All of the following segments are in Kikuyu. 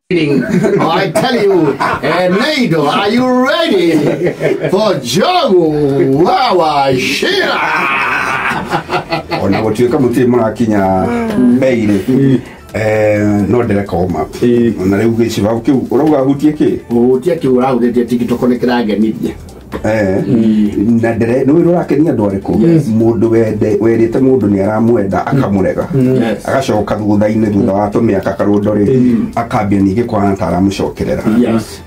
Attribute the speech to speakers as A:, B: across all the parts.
A: I tell you, Nado, are you ready for Njogu wa Wachira?
B: Ona gũtuĩka mũtirĩ mũrakinya bei-rĩ, no ndĩreka up na rĩu gĩcibaũ kĩu ũrauga hutie kĩ?
A: Hutia kĩu ũrahutĩtie TikTok nĩ kĩrangenirie.
B: Na ndĩre nĩ wĩra ũrakenia andũ arĩkũ? Mũndũ wende werĩte mũndũ nĩ aramwenda akamũrega, agacoka thutha-inĩ, thutha wa tũmĩaka karũndo rĩ, akambia ningĩ kũhana ta aramũcokerera.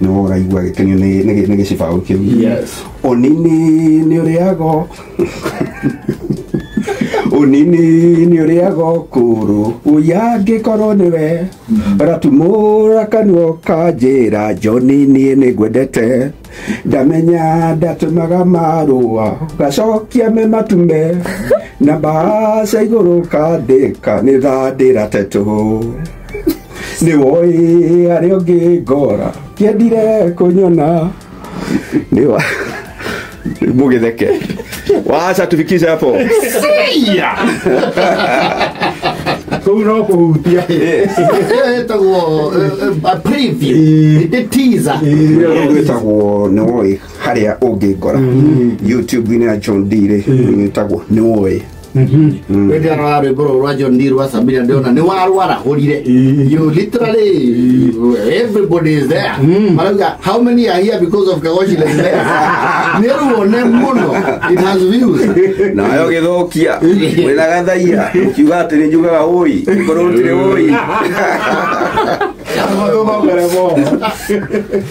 B: Nĩwe ũraigua gĩkenio nĩ gĩcibaũ kĩu. Ũnini nĩ ũrĩago, ũnini nĩ ũrĩago kũrũ ũyangĩkorwo nĩwe ratumũra kanua kanjĩra John, niĩ nĩ ngwendete, ndamenya ndatũmaga marũa gacokia me matume na mbaca igũrũ kandĩka nĩ thandĩra tetũ nĩ woĩ harĩa ũngĩ ngora kĩendire kũnyona nĩ mugitheke. Wacha tufikishe hapo.
A: Sia!
C: Kũu no kũhutia.
A: Ĩyo ĩtagwo a preview. The teaser.
B: Gwĩtagwo nĩ woĩ harĩa ũngĩngora YouTube-inĩ ya John D rĩ, gwĩtagwo nĩ woĩ.
A: Rĩrĩa rwa rwĩmbo rũrũ rwa John D rwa Sabina ndĩrona nĩ warwarahũrire. You literally, everybody is there. Marauga, how many are here because of Kagoshi is there? Nĩ ruone mũno. It has views.
B: Nayo gĩthũkia wĩna gathaia ũkiuga atĩ nĩ njugaga ũi korwo gũtirĩ ũi.
C: Maũndũ.